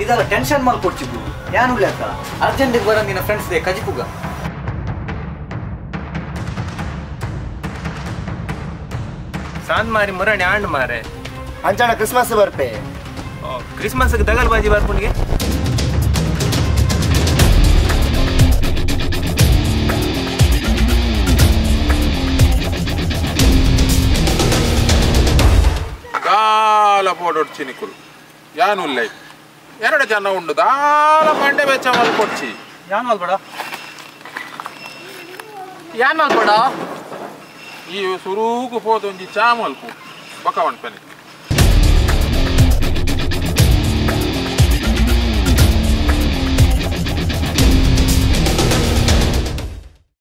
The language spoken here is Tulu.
ಇದೆಲ್ಲ ಟೆನ್ಷನ್ ಮಲ್ಕೊಡ್ಚಿದ್ದು ಯಾನುಲ್ಲೆತ್ತ ಅರ್ಜೆಂಟಿಗೆ ಬರ ನಿನ್ನ ಫ್ರೆಂಡ್ಸ್ they ಕಜಿಪುಗ ಸಾಂದ್ ಮಾರಿ ಮುರಣಿ ಆಂಡ್ ಮಾರೆ ಅಂಚಾಣ ಕ್ರಿಸ್ಮಸ್ ಬರ್ಪೆ. ಕ್ರಿಸ್ಮಸ್ ದಗಲ್ ಬಾಜಿ ಬರ್ಪುನಿಗೆ ದಾಲ ಪೋಡೊಡ್ಚಿ ನಿಕುಲು ಯಾನುಲ್ಲೆ ಎರಡು ಜನ ಉಂಡು ದಾಲ ಮಂಡೆ ವೆಚ್ಚ ಮಲ್ಕೊಡ್ಚಿ ಯಾನ್ ಮಲ್ಪಡ ಯಾನ್ ಮಲ್ಪಡ ಈ ಸುರೂಕು ಪೋದೊಂಜಿ ಚಾ ಮಲ್ಪು ಬೊಕ ಪನ್ಪೆನೆ.